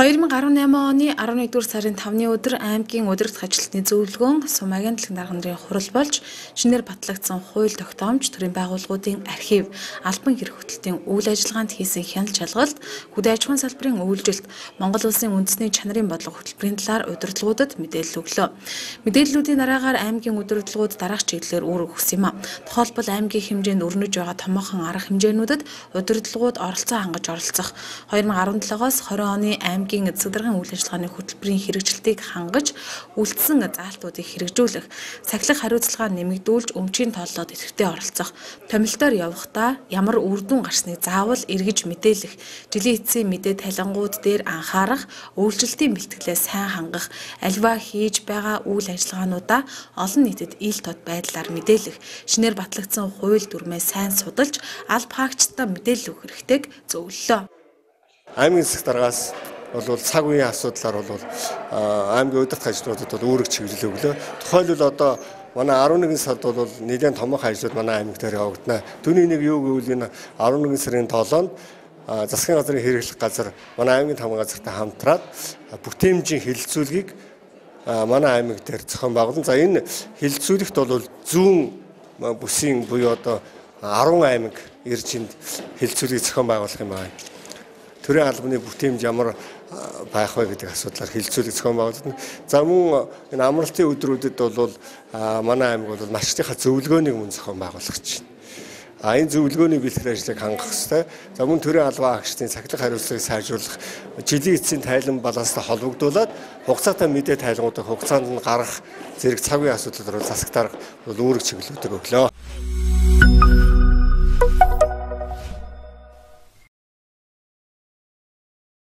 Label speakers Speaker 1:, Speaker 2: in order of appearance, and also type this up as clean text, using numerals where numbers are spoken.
Speaker 1: 2018 оны 11-р сарын 5-ны өдөр аймгийн удирдах ажилтны зөвлөгөөн Сумагийн талхын дарга нарын хурал болж шинээр батлагдсан хууль тогтоомж, төрийн байгууллагуудын архив, албан хэрэг хөтлөлтийн үйл ажиллагаанд хийсэн хяналт шалгалт, хөдөө аж ахуйн салбарын үйлжилт, Монгол улсын үндэсний чанарын бодлого хөтөлбөрийн талаар удирдлагуудад мэдээлэл өглөө. Мэдээллүүдийн дараагаар аймгийн удирдлагууд дараах чиглэлээр үүрэг өгсөн юм а. Тухайлбал аймгийн хэмжээнд өрнөж байгаа томоохон арга хэмжээнүүдэд удирдлагууд оролцоо хангаж оролцох, 2017-оос 20 оны аймгийн засаг даргын үйл ажиллагааны хөтөлбөрийн хэрэгжилтийг хангаж, үлдсэн заалтуудыг хэрэгжүүлэх, сахилах хариуцлагаа нэмэгдүүлж өмчийн тооллоод идэвхтэй оролцох, томилтоор явахдаа ямар үр дүн гарсныг заавал эргэж мэдээлэх, жилийн эцсийн мэдээ талангууд дээр анхаарах, үйлчлэлтийн бэлтгэлээ сайн хангах, аливаа хийж байгаа үйл ажиллагаануудаа олон нийтэд ил тод байдлаар мэдээлэх, шинээр батлагдсан хууль дүрмээ сайн судалж, алба хаагчдаа мэдээлэл өгөх хэрэгтэйг зөвлөлөө.
Speaker 2: Аймгийн засаг даргаас бол цаг үеийн асуудлаар бол аймгийн удирдах ажлуудад бол үүрэг чиглэл өглөө. Тухайлбал одоо манай 11 сард бол нэлээд томоохон ажлууд манай аймаг дээр явагдана. Түүний нэг юу гэвэл энэ 11 сарын 7-нд засгийн газрын хэрэглэх газар манай аймгийн тамган газартай хамтраад бүтээмжийн хэлэлцүүлгийг манай аймаг дээр зохион байгуулсан. За энэ хэлэлцүүлэгт бол зүүн бүсийн буюу одоо 10 аймаг ирж энд хэлэлцүүлгийг зохион байгуулах юм байна. Төрийн албаны бүтээмж ямар байх вэ гэдэг асуудлаар хэлэлцүүлэг зохион байгуулагдана. За мөн энэ амралтын өдрүүдэд бол манай аймаг бол нарчдынхаа зөвлөгөөнийг мөн зохион байгуулах гэж байна. А энэ зөвлөгөөний бэлтгэл ажлыг хангах ёстой. За мөн төрийн албан хаагчдын сахилах хариуцлагыг сайжруулах, жилийн эцсийн тайлан баланстай холбогдуулаад хугацаатай мэдээ тайлангуудыг хугацаанд нь гаргах зэрэг цаг үеийн асуудлаар засаг дарга бол үүрэг чиглэлүүдийг өглөө.